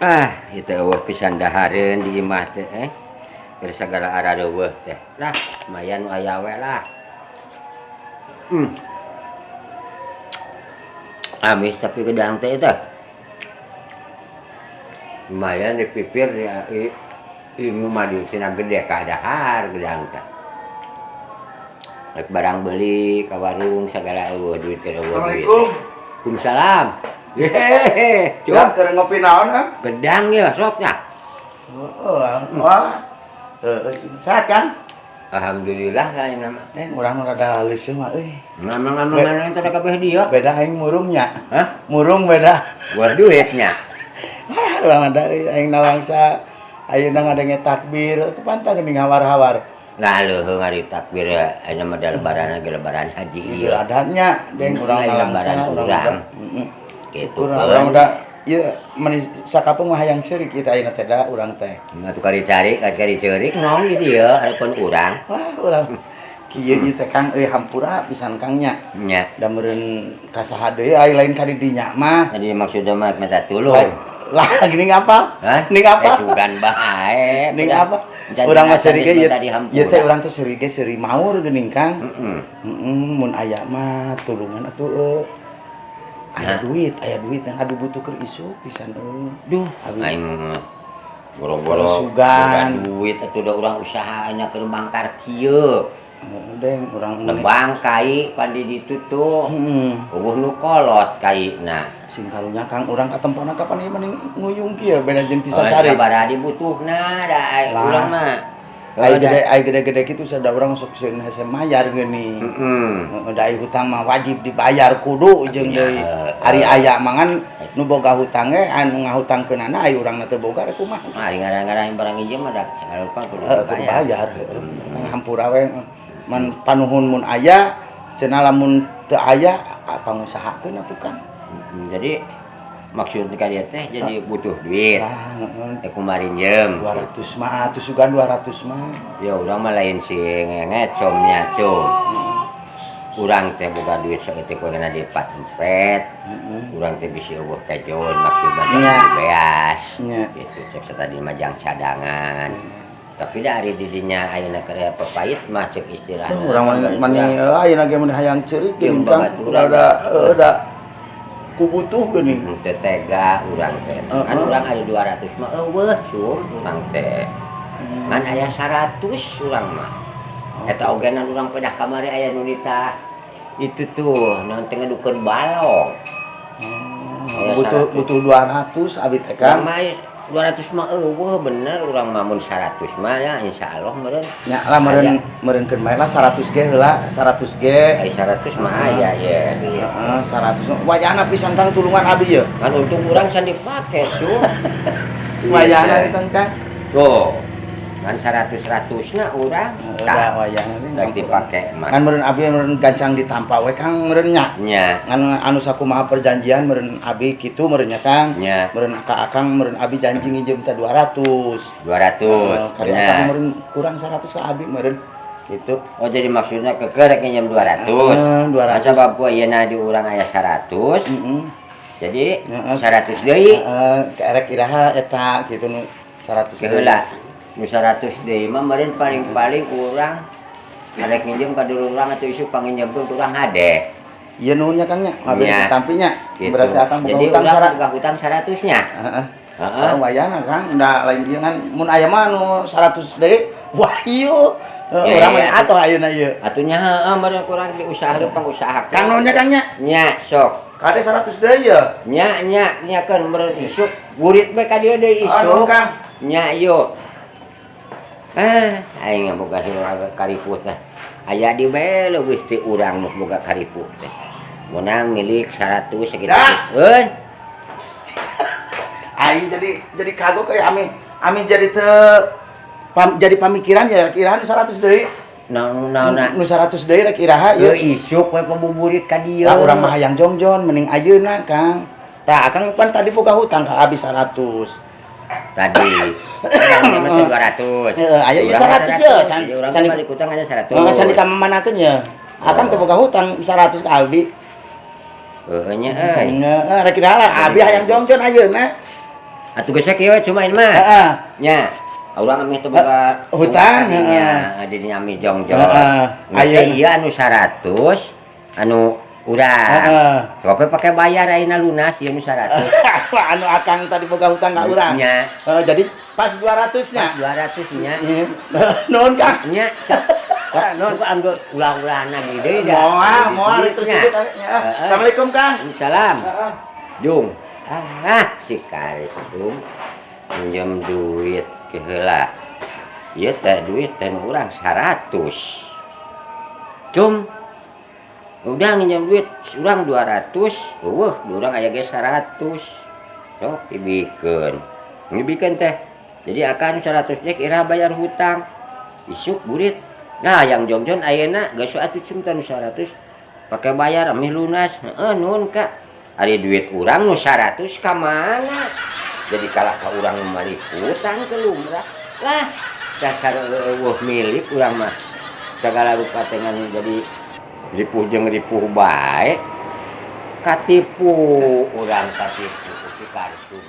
Ah, itu euweuh pisan dahareun di imah teh eh. Keur sagala arareuweuh teh. Lah, lumayan nu aya we lah. Amis tapi gedang teh teh. Lumayan dipipir ya ilmu mah di tina gede ka dahar gedang teh. Rek barang beli ka warung sagala euweuh duit keur euweuh duit. Assalamualaikum. Waalaikumsalam. Hehehe, Ya, cum. keur ngopi naon ah? Gedang ya sok nya. Oh, wah. Heeh, sehat kan? Alhamdulillah saya nama. Eh, urang nu rada halus mah euy. Ngomong-ngomong yang tadi kabeh dia. Beda aing murungnya. Hah? Murung beda. Buat duitnya. Ah, urang ada euy aing nalangsa ayeuna ngadenge takbir teu pantang geuning hawar-hawar. Lah leuheung ari takbir ya, ayeuna mah da lebaran lagi lebaran haji Idul ieu. Adha-nya deng urang Lain nalangsa lebaran urang urang. udah. Heeh. Gitu Urang kan. urang udah ieu meni sakapeung mah hayang ceurik kita ayeuna teh da urang teh. Mah tuh kari cari, kari ceurik ngong di dieu harapan urang. Wah, urang kieu ieu teh Kang euy hampura pisan Kang nya. Nya. Da meureun ka saha deui ai lain ka di dinya mah. Tadi maksudnya mah minta tulung. Lah gini ngapa? Hah? Ning apa? Eh, sugan bae. Ning apa? Urang mah seuri ge ieu ieu teh urang teh seuri ge seuri maur geuning Kang. Heeh. Heeh, mun aya mah tulungan atuh euy. Aya Hah? Duit, aya duit yang abi butuh keur isuk pisan euy. Duh, Abi aing boro-boro Sugan. boga duit atuh da urang usaha nya keur bangkar kieu. Heeh, deng urang Nebang kai pan di ditu tuh. Heeh. Euweuh nu kolot kaina. Sing karunya Kang urang katempona kapan ieu mending nguyung kieu beda jeung ti Oh, sasari. sabaraha dibutuhna da Lah. urang mah. Ai gede ai gede-gede kitu sada urang sok sieun hese mayar geuning. Heeh. Heeh, da ai hutang mah wajib dibayar kudu jeung Atunya, deui ari aya mangan nu boga hutang ge anu ngahutangkeunana ai urangna teu boga rek kumaha. Mah ari ngarang-ngarang barang ieu mah da kalau lupa kudu Kudu bayar. Hampura we man panuhun mun aya cenah lamun teu aya pangusahakeun atuh kan. Jadi maksud ka dieu teh jadi butuh duit. Lah, heeh. Teh kumaha rinjem. 200 mah atuh sugan 200 mah. Ya urang mah lain si ngenget comnya cum. Urang teh boga duit saeutik we ngena di 44. Heeh. Urang teh bisi euweuh kejon maksudna Nya. Beas. Nya. Gitu cek tadi mah jang cadangan. Tapi da ari di dinya ayeuna keur aya pepait mah cek istilahna. Urang mah mani ayeuna ge mun hayang ceurik Jeung geuning Kang. babaturan. Udah heuh da kubutuh geuning. Teu tega urang teh. Kan urang ada 200 mah euweuh cum urang teh. Ngan aya 100 urang mah. Eta ogenan urang pedah kamari aya nu dita itu tuh naon teh ngedukeun balong. Aya Butuh 100. Butuh 200 abi teh Kang Kang. mah 200 mah euweuh bener urang mah mun 100 mah ya insyaallah meureun. Nya lah meureun meureunkeun bae lah 100 ge heula 100 ge. Ai 100 mah aya ye duit. Heeh, 100 wayahna pisan Kang tulungan abi ye. Kan untung urang can dipake cum. Wayahna pisan Kang. Tuh. Kan 100 ratusna urang. Heeh, Tah, da wayahna rek dipake mah. Ngan meureun abi meureun gancang ditampa we Kang meureun nya. Nya. Ngan anu sakumaha perjanjian meureun abi kitu meureun nya Kang. Nya. Meureun ka Akang meureun abi janji nginjem teh 200. 200. Heeh, kali Nya. Akang meureun kurang 100 ka abi meureun gitu. Oh, jadi maksudnya keker rek nginjem 200. Heeh, 200. Sabab ku ayeuna di urang aya 100. Heeh. Jadi Heeh. 100 deui. Heeh, kerek iraha eta kitu nu 100 deui. Keheula. Nu 100 deui mah meureun paling-paling urang arek nginjem ka dulur urang atau isuk panginjemkeun ku urang hade. Ieu nuhun nya Kang nya, abi Nya. ditampi nya. Gitu. Berarti Akang boga Jadi hutang urang 100. Boga hutang 100 nya. Heeh. Heeh. Oh, wayahna Kang, da lain ieu kan mun aya mah nu 100 deui. Wah ieu. Ya, Urang ya, mah atuh ayeuna ieu. Atuh nya heeh meureun kurang diusahakeun pangusahakeun. Kang nuhun nya Kang nya. Nya sok. Kade 100 deui ye. Nya nya nya keun meureun isuk burit bae ka dieu deui Aduh, isuk. Kang. Nya yuk. Ah, aing boga kariput teh. Aya di bae leuwih ti urang nu boga kariput teh. Menang milik 100 segitu. Dah. Euy, Aing jadi kagok euy ami ami jadi teu pam, jadi pamikiran ya rek iraha nu 100 deui. Naon naon? Nu 100 deui rek iraha ieu. Euy, isuk we pabuburit ka dieu. Lah urang mah hayang jongjon mending ayeuna Kang. Tah Akang pan tadi boga hutang ka abi 100. Tadi. Urang mah teh 200. Heeh, aya ieu 100 ye, can Jadi urang can balik hutang aja 100. Oh, can dikamamanakeun ye. Akang teu boga hutang 100 ka abi. Heueuh nya euy. Heeh, rek iraha lah abi hayang jongjon ayeuna. Atuh geus we kieu cuma ini mah. Nya. Urang amih teu boga Hutang, dinya, dinya amih jongjon. Ayeuna. Ieu anu 100 anu urang. Sok we pake bayar ayeuna lunas ieu nu 100. Anu akang tadi boga hutang ka urang. Nya. Jadi pas 200 nya. 200 nya. Nuhun, Kang. Nya. Nuhun kok anggo ulah-ulahna deui deui dah. Moal, moal terus Nya. sebut nya. Assalamualaikum, Kang. Salam. Heeh. Jung. Ah, si Karsum minjem duit ke heula. Ieu teh duit teh nu urang 100. Cum. Udah nginjem duit urang 200, eueuh urang aya ge 100. Sok dibikeun. Dibikeun teh. Jadi akan 100 nya kira bayar hutang. Isuk burit. Nah, yang jongjon ayeuna geus atuh cum teh nu 100 pake bayar amih lunas. Heeh, nuhun Kak. Ari duit urang nu 100 ka mana? Jadi kalah ka urang nu malik hutang ke lumrah. Lah, dasar eueuh milik urang mah. Sagala rupa teh ngan jadi ripuh jeung ripuh bae. Katipu urang, katipu ku si Karsum.